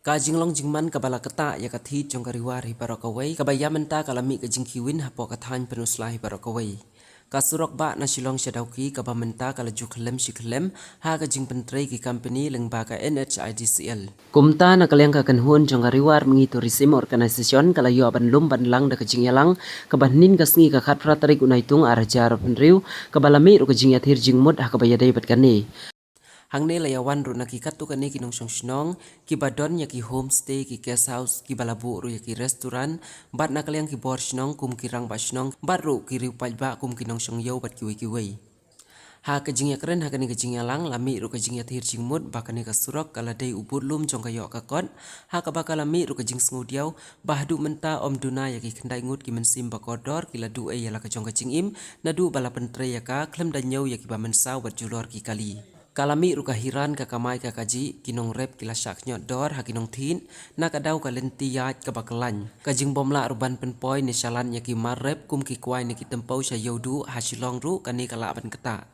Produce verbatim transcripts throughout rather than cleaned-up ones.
Ka jinglong jingman kaba la ktah ïa ka thied jong ka Ri War hi baroh kawei, kaba ïa mynta ka la mih ka jingkhih win hapoh ka thaiñ Pynursla hi baroh kawei. Ka surok bah na Shillong sha Dawki kaba mynta ka la ju khyllem shi khyllem ha ka jingpyntrei ki company lyngba ka N H I D C L. Kumta na ka liang ka kynhun jong ka Ri War Mihngi Tourism Organisation ka la ïoh ban lum ban lang da ka jingïalang kaba hynnin ka sngi ka khatphra tarik u Naitung ar hajar arphew hynriew, kaba la mih ruh ka jingïathir jingmut ha kaba ïadei bad kane. Hangne la ïa wan ruh na ki katto katne ki nongshong shnong kiba don ïa ki homestay, ki guest house, kiba la buh ruh ïa ki restaurant, bad na ka liang ki bor shnong kum ki rangbah shnong bad ruh ki riewpaidbah kum ki nongshong ïew bad kiwei kiwei. Ha ka jingïakren ha kane ka jingïalang la mih ruh ka jingïathir jingmut ba kane ka surok ka la dei u budlum jong ka ïoh ka kot, ha kaba ka la mih ruh ka jingsngewdiaw ba haduh mynta ym duna ïa ki khyndai ngut ki mynsiem ba kordor ki la duh ei ïa la ka jong ka jingim naduh ba la pyntrei ïa ka, khlem da ñiew ïa kiba mynsaw bad julor ki kali. Ka la mih ruh ka hiran ka kamai ka kajih, ki nongrep ki la shah khñiot dor ha ki nongthied na ka daw ka lynti ïaid kaba kyllain. Ka jingbymlah ruh ban pynpoi ne shalan ïa ki mar rep kum ki kwai ne ki tympew sha Ïewduh ha Shillong ruh kane ka lah ban ktah.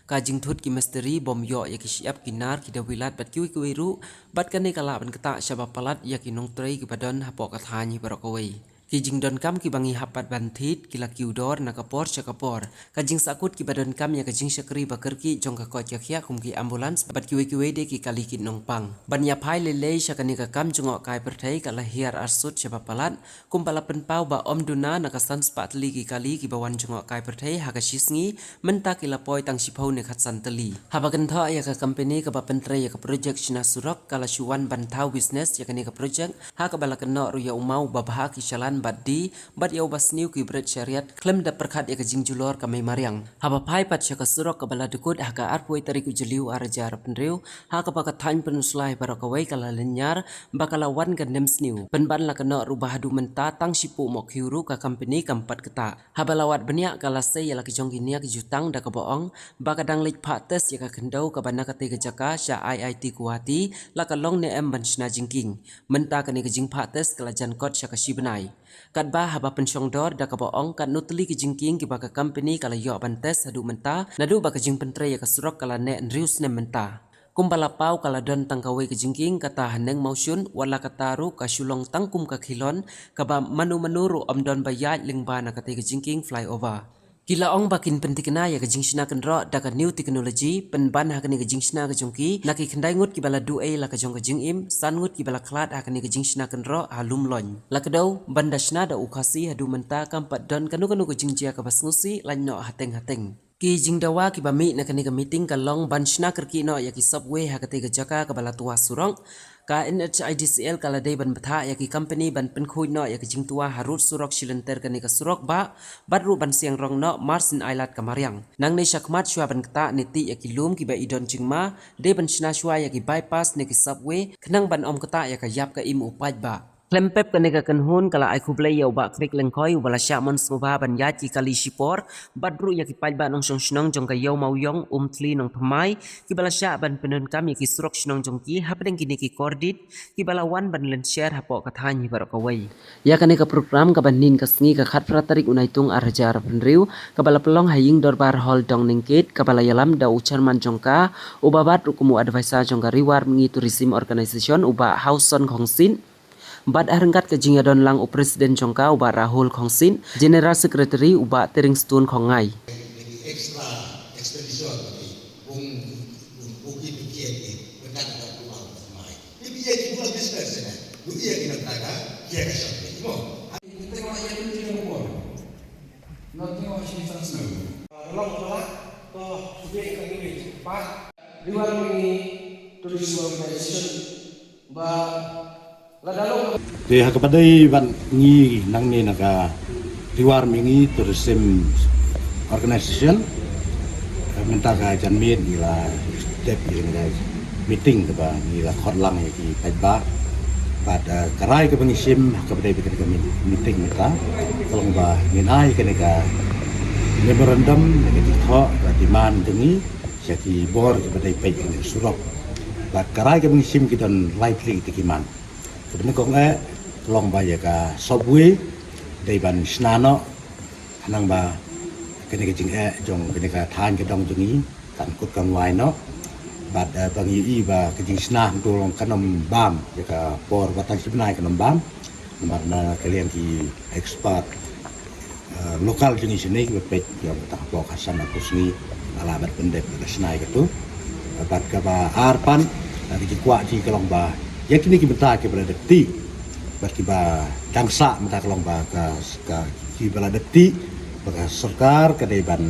Ka jingthut ki mistri bym ïoh ïa ki shyiap ki nar ki dawilat bad kiwei kiwei ruh, bad kane ka lah ban ktah shaba palat ïa ki nongtrei kiba don hapoh ka thaiñ hi baroh kawei. Ki jingdonkam kiba ngi hap pat ban thied ki la kiew dor na ka por sha ka por. Ka jingsahkut kiba donkam ïa ka jingshakri ba kyrkieh jong ka koit ka khiah kum ki ambulance bad kiwei kiwei de ki kali kit nongpang. Ban ïa phai lei lei sha kane ka kam jngohkai pyrthei ka la hiar arsut shaba palat, kumba la pynpaw ba ym duna na ka san spah tylli ki kali kiba wan jngohkai pyrthei ha ka shi sngi, mynta ki la poi tang shiphew ne khatsan tylli. Haba kynthoh ïa ka company kaba pyntrei ïa ka projek shna surok ka la shu wan ban thaw business ïa kane ka projek, ha kaba la kynnoh ruh ïa u maw ba bha ki shalan bad die, bad ïa uba sniew ki bret shariat, khlem da pyrkhat ïa ka jingjulor ka mei mariang. Haba phai pat sha ka surok kaba la dkut ha ka arphew tarik u Jylliew ar hajar arphew hynriew, ha kaba ka thaiñ Pynursla hi baroh kawei ka la lynñiar, ba ka la wan ka nemsniew. Pynban la kynnoh ruh ba haduh mynta tang shipuh mohkhiew ruh ka company kam pat ktah. Haba la wad bniah ka la sei ïa la ki jong ki nia ki jutang da kaba ong ba ka dang leit phah test ïa ka khyndew kaba na katei ka jaka sha I I T Guwahati la ka long ne em ban shna jingkieng. Mynta kane ka jingphah test ka la jan kot sha ka shi bnai. Katba haba pynshong dor da kaba ong katno tylli ki jingkieng kiba ka company ka la ïoh ban test haduh mynta, naduh ba ka jingpyntrei ïa ka surok ka la neh hynriew snem mynta. Kumba la paw ka la don tang kawei ka jingkieng kata ha Neng Mawshun, wat la kata ruh ka shu long tang kum ka khilon, kaba mano mano ruh ym don ba ïaid lyngba na katei ka jingkieng flyover. Ki la ong ba kin pynthikna ïa ka jingshna kynroh da ka new technology, pynban ha kane ka jingshna ka jong ki, na ki khyndai ngut kiba la duh ei la ka jong ka jingim, san ngut kiba la khlad ha kane ka jingshna kynroh ha Lumloin. La kdew, ban da shna da u Khasi haduh mynta kam pat don kano kano ka jingjia kaba sngewsih lait noh hateng hateng. Ki jingdawa kiba mih na kane ka meeting ka long ban shna kyrkieh noh ïa ki subway ha katei ka jaka kaba la twa surok. Ka N H I D C L ka la dei ban bthah ïa ki company ban pynkhuid noh ïa ki jingtwa harud surok shilynter kane ka surok bah, bad ruh ban siang rong noh marsien ailad ka mariang. Nangne shakhmat shuwa ban ktah ne tih ïa ki lum kiba i don jingma, dei ban shna shuwa ïa ki bypass ne ki subway, khnang ban ym ktah ïa ka ïap ka im u paidbah. Khlem pep kane ka kynhun ka la ai khublei ïa u Bah Krik Lyngkhoi uba la shah mon sngewbha ban ïaid ki kali shipor, bad ruh ïa ki paidbah nongshong shnong jong ka Ïew Mawïong, Umthli, Nongthymmai, kiba la shah ban pyndonkam ïa ki surok shnong jong ki hapdeng kine ki kordit kiba la wan ban lynsher hapoh ka thaiñ hi baroh kawei. Ïa kane ka program kaba hynnin ka sngi ka khatphra tarik u Naitung ar hajar arphew hynriew, kaba la pynlong ha Ïing Dorbar Hall Dong Ningkiet, kaba la ïalam da u chairman jong ka, uba bat ruh kum u advisor jong ka Ri War Mihngi Tourism Organisation, u Bah Hawson Khongsit. Bad ha ryngkat ka jingïadon lang u President jong ka u Bah Rahul Khongsit, General Secretary u Bah Tiringstone Khongngai. Extra expenditure bagi bung bung bung ki pynkiet ni, benda kata keluar mai. Ni pia ki buat business ni. Lu ia ki nak taga, kia ka shop ni. Mo. Kita kena ia ni kita buat. Nanti mau sini sang sini. Kalau kalau to sudah kita ni pak. Ri War Mihngi Tourism Organization ba la dalong. Te ha kaba dei bad ngi nangne na ka Ri War Mihngi Tourism Organization, eh, mynta ka janmiet ngi la dep ïa ka meeting kaba ngi la khot lang ïa ki paidbah. Bad, eh, ka rai kaba ngi shim ha kaba dei bad ka meeting mynta ka long ba ngin ai kane ka memorandum, ka jingthoh, ka demand jong ngi sha ki bor kiba dei peit ïa ka surok. Bad ka rai kaba ngi shim ki don lai tylli kita ki mang. Kaba nyngkong eh ka long ba ïa ka subway dei ban shna noh, khnang ba kane ka jingeh jong kane ka thaiñ ka dong jong ngi kan kut kan wai noh. Bad ba ngi ïohi ba ka jingshna hangto long kan ym bam ïa ka por, wat tang shi bnai kan ym bam. Namar na ka liang ki expert local jong ngi shane kiba peit ïa ka tang hapoh ka san arphew sngi, la lah ban pyndep ïa ka shna ïa kato. Bad kaba ar pat, ka jingkwah jong ngi ka long ba ïa kine ki bynta kiba la dep tih bad kiba dang sah mynta ka long ba ka, ka kiba la dep tih, ba ka sorkar ka dei ban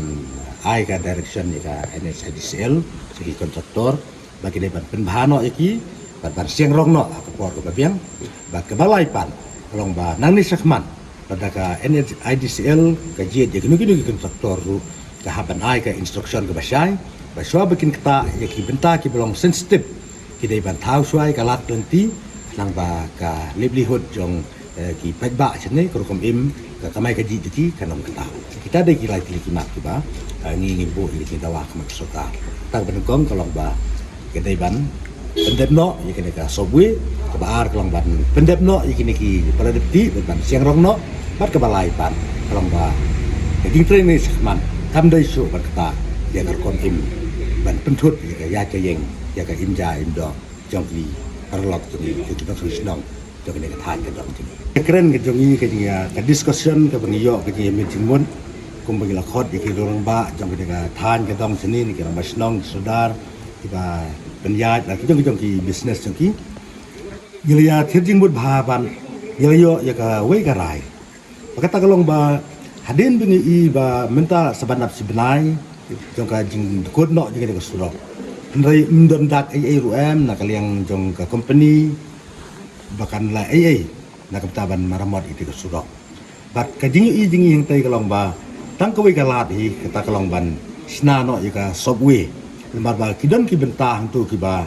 ai ka direction ïa ka NHIDCL sha ki kontraktor ba ki dei ban pynbha noh ïa ki bad ban siang rong noh ha ka por kaba biang. Bad kaba lai pat ka long ba nangne shakhmat, lada ka NHIDCL ka jied ïa kino kino ki kontraktor ruh, ka hap ban ai ka instruction kaba shai ba shuwa ba kin ktah ïa ki bynta kiba long sensitive, ki dei ban thaw shuwa ïa ka lad ka lynti, khnang ba ka livelihood jong ki paidbah shane, ka rukom im, ka kamai kajih jong ki kan ym ktah. Kita dei ki lai tylli ki mat kiba ngi, ngi buh ïa ki dawa ha khmat ka sorkar. Kata kaba nyngkong ka long ba ka dei ban pyndep noh ïa kane ka subway. Kaba ar ka long ban pyndep noh ïa kine kiba la dep tih bad ban siang rong noh. Bad kaba lai pat ka long ba ka jingtrei nangne shakhmat kam dei shuh ban ktah ïa ka rukom im, ban pynthut ïa ka ïaid ka ïeng, ïa ka im ja im doh jong ki paralok jong ki, jong ki nongshong shnong jong kane ka thaiñ ka dong jong ngi. Ka kren ka jong ngi ka jing, ka discussion kaba ngi ïoh ka jingïamih jingmut kumba ngi la khot ïa ki rangbah jong kane ka thaiñ ka dong jong ngi, ki rangbah shnong, ki sordar, kiba pynïaid la ki jong ki, jong ki business jong ki. Ngi la ïathied jingmut bha bad ngi la ïoh ïa kawei ka rai. Ba kata ka long ba hadien ba ngi i ba mynta sa ban dap shi bnai jong ka jingdkut noh jong kane ka surok, hynrei ym don dak ei ei ruh em na ka liang jong ka company ba kan leh ei ei na ka bynta ban maramot ïa kane ka surok. Bad ka jingïohi jong ngi hangtei ka long ba tang kawei ka lad hi, kata ka long ban shna noh ïa ka subway. Namar ba ki don ki bynta hangto kiba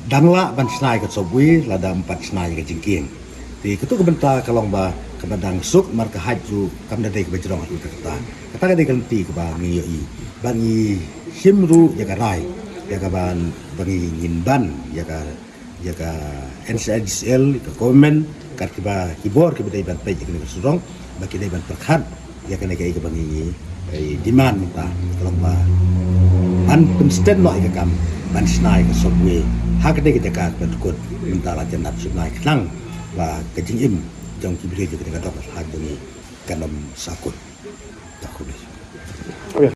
dang lah ban shna ïa ka subway lada ym pat shna ïa ka jingkieng. Te kato ka bynta ka long ba kaba dang suk, namar ka height ruh kam da dei kaba jrong haduh katta katta. Kata ka dei ka lynti kaba ngi ïohi. Ba ngi shim ruh ïa ka rai ïa kaba, ba ngi ngin ban ïa ka, ïa ka NHIDCL, ïa ka government, kat kiba, ki bor kiba dei ban peit ïa kane ka surok, ba ki dei ban pyrkhat ïa kane kaei kaba ngi, eh, demand mynta ka long ba ban pynstad noh ïa ka kam ban shna ïa ka subway ha kane ka jaka kaba dkut mynta la jan dap shi bnai, khnang ba ka jingim jong ki briew jong kane ka dong ka thaiñ jong ngi kan ym sahkut. Da khublei.